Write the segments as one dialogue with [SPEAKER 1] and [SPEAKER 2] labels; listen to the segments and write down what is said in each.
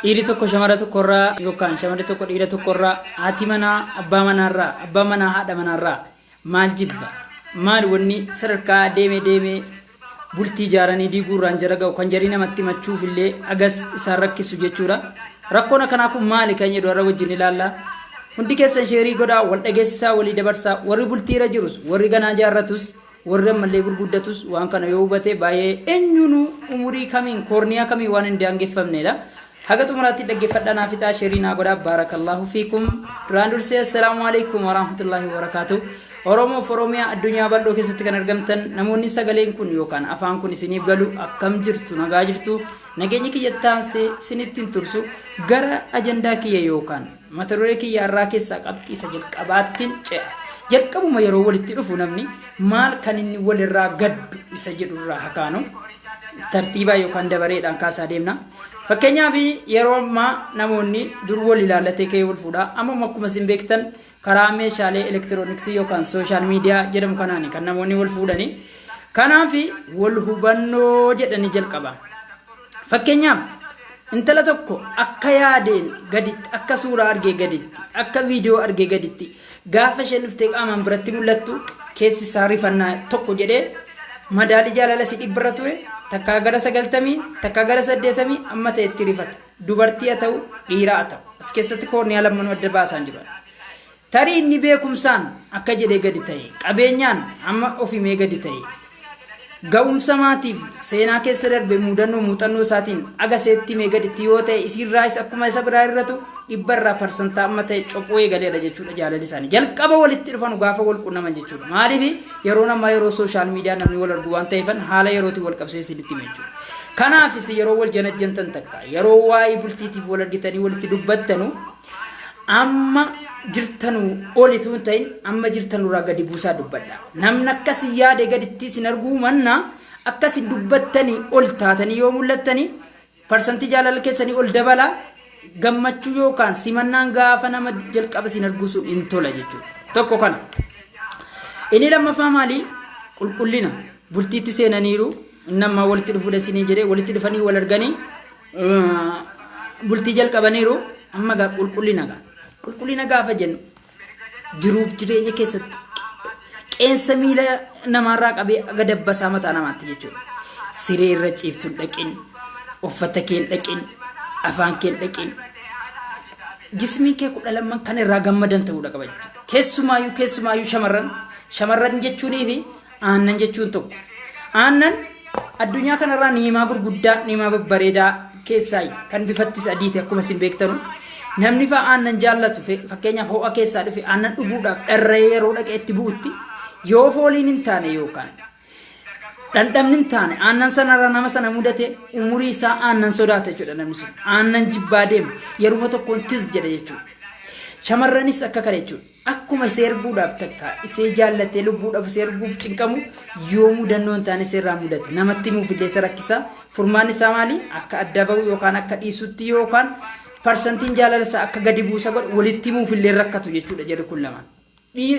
[SPEAKER 1] Dhiirri tokko shamara tokkorraa yookaan shamarri tokko dhiira tokkorraa, haati manaa abbaa manaarraa, abbaa manaa haadha manaarraa maal jibba? Maal wanni sadarkaa deemee deemee bultii ijaaranii diiguurraan jara ga'u kan jarii namatti himachuuf illee agas isaan rakkisu jechuudha. Rakkoon akkanaa kun maali kan jedhu har'a wajjin ilaalla. Hundi keessan sheerii godhaa, wal dhageessisaa, walii dabarsaa. Warri bultiirra jirus, warri ganaa jaarratus, warri ammallee gurguddatus waan kana yoo hubate baay'ee eenyuunuu umurii kamiin koorniyaa kamiin waan hin daangeffamnedha. Haga xumuraatti dhaggeeffadhaa naa fixaa sheerii naa godhaa baarakallahu fiikum. Duraan dursee assalaamu alaikum warahmatullahi wabarakaatu. Oromoof Oromiyaa addunyaa bal'oo keessatti kan argamtan namoonni sagaleen kun yookaan afaan kun isiniif galu akkam jirtu nagaa jirtu nageenya kiyya taansee isinitti hin tursu gara ajandaa kiyya yookaan mata duree kiyya irraa keessaa qabxii isa jalqabaattiin ce'a. Jalqabuma yeroo walitti dhufu namni maal kan inni walirraa gaddu isa jedhu irraa hakaanu tartiibaa yookaan dabareedhaan kaasaa deemna. Fakkeenyaaf yeroo ammaa namoonni dur wal ilaallatee ka'ee wal fuudha. Amma akkuma isin beektan karaa meeshaalee elektirooniksii yookaan sooshaal miidiyaa jedhamu kanaan kan namoonni wal fuudhani. Kanaaf wal hubannoo jedhanii jalqaba. Fakkeenyaaf intala tokko akka yaadeen gaditti, akka suuraa argee gaditti, akka viidiyoo argee gaditti gaafa isheen dhuftee qaamaan biratti mul'attu keessi isaa rifannaa tokko jedhee madaalii jaalala si dhibbarra ture takkaa gara 90 takkaa gara 80 amma ta'etti rifata. Dubartii haa ta'u dhiiraa haa ta'u. As keessatti koorniyaa lammanuu adda baasaan jiru. Tarii inni beekumsaan akka jedhee gadi ta'e, qabeenyaan amma ofimee gadi ta'e, ga'umsa maatiif seenaa keessa darbe muudannoo muuxannoo isaatiin aga seetti himee gaditti yoo ta'e isiirraayis akkuma isa biraa irratu dhibbarraa parsantaa amma ta'e cophuu eegaleera jechuudha jaalalli isaanii. Jalqaba walitti dhufan gaafa wal qunnaman jechuudha. Maaliif yeroon ammaa yeroo sooshaal miidiyaa namni wal argu waan ta'eefan haala yerootiin wal qabsiisee isinitti hime jechuudha. Kanaafis yeroo wal janajjantan takka yeroo waa'ee bultiitiif wal argitanii walitti dubbattanu amma jirtanu olitu hin ta'in amma jirtanurraa gadi buusaa dubbadha. Namni akkasii yaade gaditti isin arguu manna akkasin dubbattanii ol taatanii yoo mul'attanii parsantii jaalala keessanii ol dabala gammachuu yookaan simannaan gaafa nama jalqaba isin arguu sun hin tola jechuudha. Tokko kana. Inni lammaffaa maali? Qulqullina. Bultiitti seenaniiru. Inni ammaa walitti dhufuudha isiniin jedhee walitti dhufanii wal arganii bultii jalqabaniiru. Amma gaa qulqullina gaa. Qulqullina gaafa jennu jiruuf jireenya keessatti qeensa miila namaarraa qabee aga dabbasaa mataa namaatti jechuudha. Siree irra ciiftu hin dhaqin, uffata kee hin dhaqin, afaan kee hin dhaqin. Jismiin kee 12 kan irraa gammadan ta'uudha qaba jechuudha. Keessumaayyuu keessumaayyuu shamarran shamarran jechuunii fi aannan jechuun tokko. Aannan addunyaa kanarraa niimaa gurguddaa niimaa babbareedaa keessaa kan bifattis adiiti akkuma isin beektanu. Namni fa'aa aannan jaallatu fakkeenyaaf ho'a keessaa dhufe aannan dhuguudhaaf dharra'ee yeroo dhaqee itti bu'utti yoo fooliin hin taane yookaan dhandhamni hin taane aannan sanarraa nama sana mudate umurii isaa aannan sodaata jechuudha namni sun. Aannan jibbaa deema yeruma tokkoon tiz jedha jechuudha. Shamarranis akka kana jechuudha. Akkuma isee erguudhaaf takka isee jaallattee lubbuudhaaf isee erguuf cinqamu yoo mudannoo hin taane isee irraa mudate namatti himuuf illee isa rakkisa. Furmaanni isaa maali? Akka adda bahu yookaan akka dhiisutti yookaan parsantiin jaalala isaa akka gadi buusa godhu walitti himuuf illee rakkatu jechuudha jedhu kun lamaan.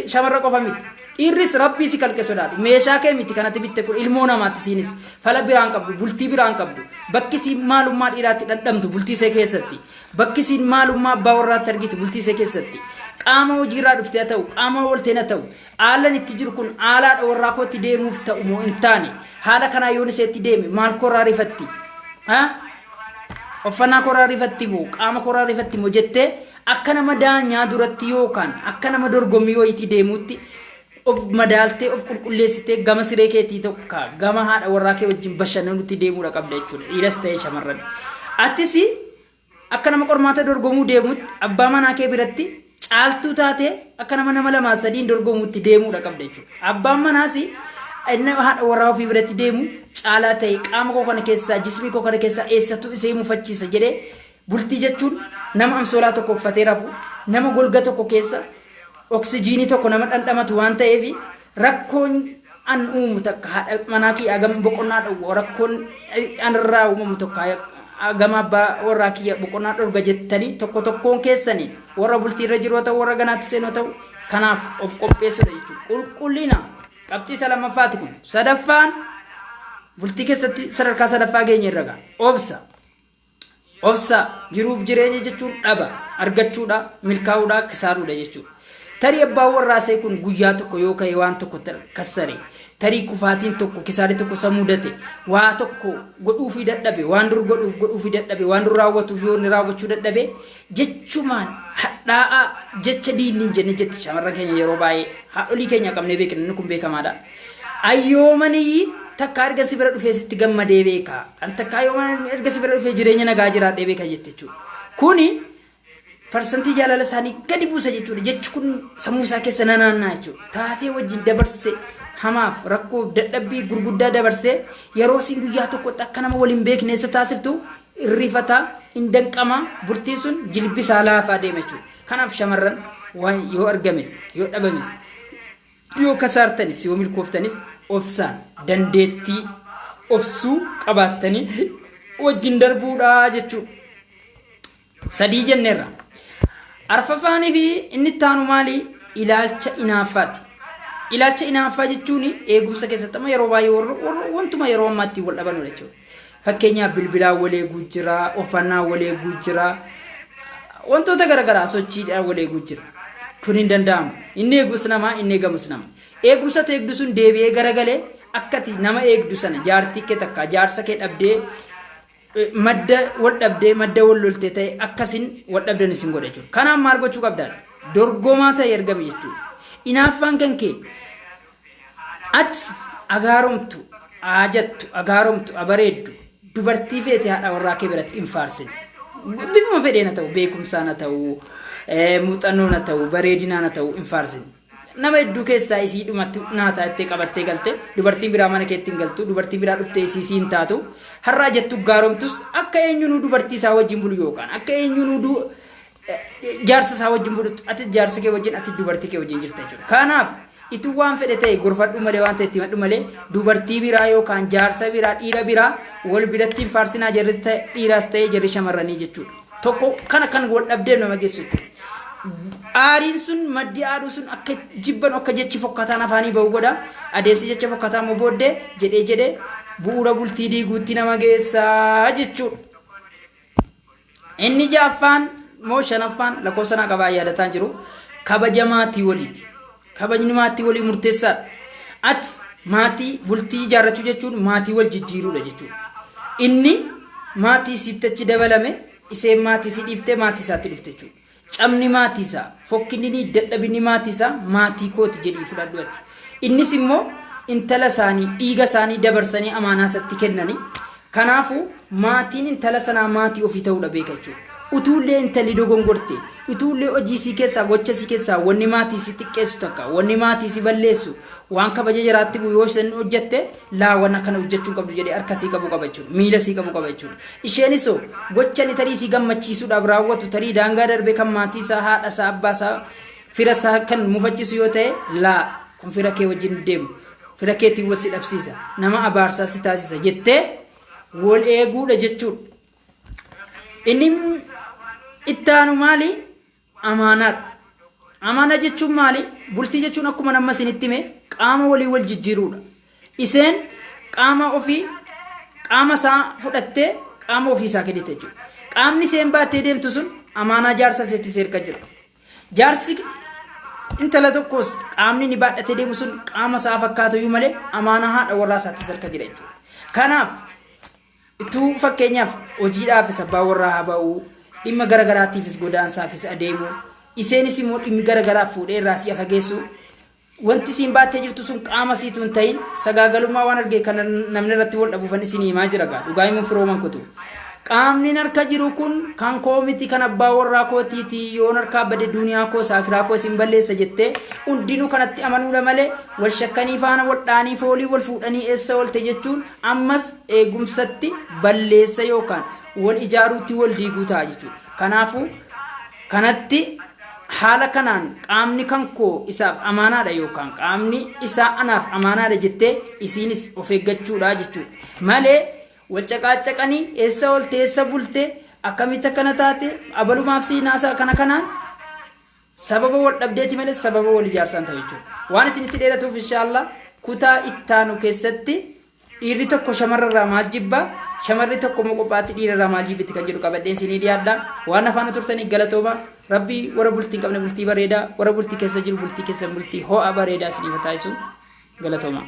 [SPEAKER 1] Shamarra qofa miti. Dhiirris rabbii si kalqe sodaadhu. Meeshaa kee miti kanatti bitte kun ilmoo namaatti siinis fala biraan qabdu bultii biraan qabdu bakki siin maalummaa dhiiraatti dhandhamtu bultii isee keessatti Bakki isiin maalummaa abbaa warraatti argitu bultii isee keessatti qaama hojiirraa dhuftee haa ta'u qaama oolteen haa ta'u haalan itti jiru kun haala haadha warraa kootti deemuuf ta'u moo hin taane haala kanaa yoon iseetti deeme maal koorraa rifatti uffannaa koorraa rifatti moo qaama koorraa rifatti moo jettee akka nama daanyaa duratti yookaan akka nama dorgommii wayiitii deemuutti of madaaltee of qulqulleessitee gama siree keetii tokko gama haadha warraa kee wajjin bashannanutti deemuudha qabda jechuudha dhiiras ta'ee shamarran. Atis akka nama qormaata dorgomuu deemutti abbaa manaa kee biratti caaltuu taatee akka nama nama lamaa sadiin dorgomuutti deemuudha qabda jechuudha. Abbaan manaas inni haadha warraa ofii biratti deemu caalaa ta'e qaama koo kana keessaa jismii koo kana keessaa eessatu isee mufachiisa jedhee bultii jechuun nama amsoolaa tokko uffatee rafu nama golga tokko keessa oksijiinii tokko nama dhandhamatu waan ta'eef rakkoon an uumu takka haadha manaa kiyya hagam boqonnaa dhowwa rakkoon anarraa uumamu tokko hagam abbaa warraa kiyya boqonnaa dhorga jettanii tokko tokkoon keessanii warra bultii irra jiru haa ta'u warra ganaatti seenu haa ta'u kanaaf of qopheessuudha jechuudha. Qulqullina qabxii isa lammaffaati kun. Sadaffaan bultii keessatti sadarkaa sadaffaa geenye irra ga'a. Obsa. Obsa jiruuf jireenya jechuun dhaba argachuudha, milkaa'uudha, kisaaruudha jechuudha. Tarii abbaan warraasee kun guyyaa tokko yoo ka'e waan tokko kassare, tarii kufaatiin tokko kisaarri tokko isa mudate, waa tokko godhuufii dadhabe, waan dur godhuuf godhuufii dadhabe, waan dur raawwatuuf yoo inni raawwachuu dadhabe, jechumaan hadhaa'aa jecha diinni hin jenne jetti shamarran keenya yeroo baay'ee haadholii keenya qabnee beekna inni kun beekamaadha. Ayyoomanii takkaa erga si bira dhufee sitti gammadee beeka. Kan takkaa yooman erga si bira dhufee jireenya nagaa jiraadhee beeka jette jechuudha. Kuni parsantii jaalala isaanii gadi buusa jechuudha. Jechi kun sammuu isaa keessa nanaannaa jechuudha. Taatee wajjin dabarse hamaaf rakkoo dadhabbii gurguddaa dabarsee yeroo isin guyyaa tokkotti akka nama waliin beekne isa taasiftu irrifataa hin danqamaa bultiin sun jilbisaa laafaa deema jechuudha. Kanaaf shamarran waan yoo argames yoo dhabames yoo kasaartanis yoo milkooftanis obsaan dandeettii obsuu qabaattanii wajjin darbuudha jechuudha. Sadii jenneerra. Arfafaanii fi inni itti aanu maali? Ilaalcha inaaffaati. Ilaalcha inaaffaa jechuun eegumsa keessatti amma yeroo baay'ee warra wantuma yeroo ammaatti wal dhabanudha jechuudha. Fakkeenyaaf bilbilaan wal eeguu jira, uffannaan wal eeguu jira, wantoota garaagaraa sochiidhaan wal eeguu jira. Kun hin danda'amu. Inni eegus nama, inni eegamus nama. Eegumsa eegdu sun deebi'ee garagalee akkati nama eegdu sana jaartii kee takka jaarsa kee dhabdee madda wal dhabdee madda wal loltee ta'e akkasin wal dhabdan isin godha jechuudha. Kanaaf maal gochuu qabdaa? Dorgomaa ta'e ergame jechuudha. Inaaffaan kan kee ati agaaromtu aajattu agaaromtu abareeddu dubartii feete haadha warraa kee biratti hin faarsin. Bifuma fedheen haa ta'u beekumsaan haa ta'u muuxannoon haa ta'u bareedinaan haa ta'u hin faarsin. Nama hedduu keessaa isii dhumatti naa taattee qabattee galte dubartiin biraa mana keetti hin galtu dubartii biraa dhuftee isii siin taatu har'aa jettu gaaromtus akka eenyunuu dubartii isaa wajjin bulu yookaan akka eenyunuu jaarsa isaa wajjin bulutti ati jaarsa kee wajjin ati dubartii kee wajjin jirta jechuudha. Kanaaf ituu waan fedhe ta'e gorfadhu malee waan ta'e itti himadhu malee dubartii biraa yookaan jaarsa biraa dhiira biraa wal biratti hin faarsinaa jarri dhiiraas ta'e jarri shamarranii jechuudha. Tokko kana kan wal dhabdeef nama geessu jechuudha. Aariin sun maddi aaduu sun akka jibban akka jechi fokkataan afaanii bahu godha. Adeemsi jecha fokkataa immoo booddee jedhee jedhee bu'uura bultii diiguutti nama geessaa jechuudha. Inni ja'affaan moo shanaffaan lakkoofsa naa qabaa yaadataa jiru kabaja maatii waliiti. Kabajni maatii walii murteessaadha. Ati maatii bultii ijaarrachuu jechuun maatii wal jijjiiruudha jechuudha. Inni maatii sitti achi dabalame iseen maatii si dhiiftee maatii isaatti dhufte jechuudha. Cabni maatii isaa, fokkinni dadhabinni maatii isaa maatii kooti jedhii fudhadhu ati. Innis immoo intala isaanii dhiiga isaanii dabarsanii amaanaa isatti kennanii kanaafuu maatiin intala sanaa maatii ofii ta'uudha beeka jechuudha. Utuullee intalli dogongorte, utuullee hojii isii keessaa gocha isii keessaa wanni maatii isii xiqqeessu takka, wanni maatii isii balleessu, waan kabaja jaraatti bu'u yoo isheen hojjette laa waan akkana hojjechuu hin qabdu jedhee harka isii qabu qaba jechuudha. Miila isii qabu qaba jechuudha. Isheenis hoo gocha inni tarii isii gammachiisuudhaaf raawwatu tarii daangaa darbee kan maatii isaa, haadha isaa, abbaa isaa, fira isaa kan mufachiisu yoo ta'e laa kun fira kee wajjin hin deemu. Fira keetiin wal si dhabsiisa. Nama abaarsaa si taasisa jettee wal eeguudha jechuudha. Inni ittaanu maali? Amaanaadha. Amaanaa jechuun maali? Bultii jechuun akkuma nama isinitti hime qaama walii wal jijjiiruudha. Iseen qaama ofii qaama isaa fudhattee qaama ofii isaa kennite jechuudha. Qaamni isheen baattee deemtu sun amaanaa jaarsa isheetti seerka jira. Jaarsi intala tokkos qaamni inni baadhatee deemu sun qaama isaa fakkaatu iyyuu malee amaanaa haadha warraa isaatti harka jira jechuudha. Kanaaf ituu fakkeenyaaf hojiidhaafis abbaa warraa haa ba'u, dhimma gara garaatiifis godaansaafis adeemu, iseenis immoo dhimmi gara garaaf fuudhee irraa si'a fageessu, wanti isiin baattee jirtu sun qaama isiitu hin ta'in sagaagalummaa waan arge kana namni irratti wal dhabuufan isin himaa jira gaa dhugaa himuun firooman kutu. Qaamni harka jiru kun kan koo miti kan abbaa warraa kootiiti yoon harkaa bade duniyaa koo saakiraa koo isin balleessa jettee hundinuu kanatti amanuudha malee wal shakkanii faana wal dhaanii foolii wal fuudhanii eessa oolte jechuun ammas eegumsatti balleessa yookaan wal ijaaruutti wal diiguu ta'a jechuudha. Kanaafuu kanatti haala kanaan qaamni kan koo isaaf amaanaadha yookaan qaamni isaa anaaf amaanaadha jettee isiinis of eeggachuudha jechuudha. Malee wal caqaacaqanii eessa oolte eessa bulte akkamitti akkana taate abalumaaf sii naasaa kana kanaan sababa wal dhabdeeti malee sababa wal ijaarsaan ta'u jechuudha. Waan isinitti dheeratuuf inshaallah kutaa ittaanu keessatti dhiirri tokko shamarrarraa maal jibba Shamarri tokko immoo qophaatti dhiirarraa maal jibbiti kan jedhu qabadheen isinii dhiyaadha. Waan afaan turtanii galatooma. Rabbi warra bultii hin qabne bultii bareedaa, warra bultii keessa jiru bultii keessan bultii ho'a bareedaa isiniif haa taasisu. Galatooma.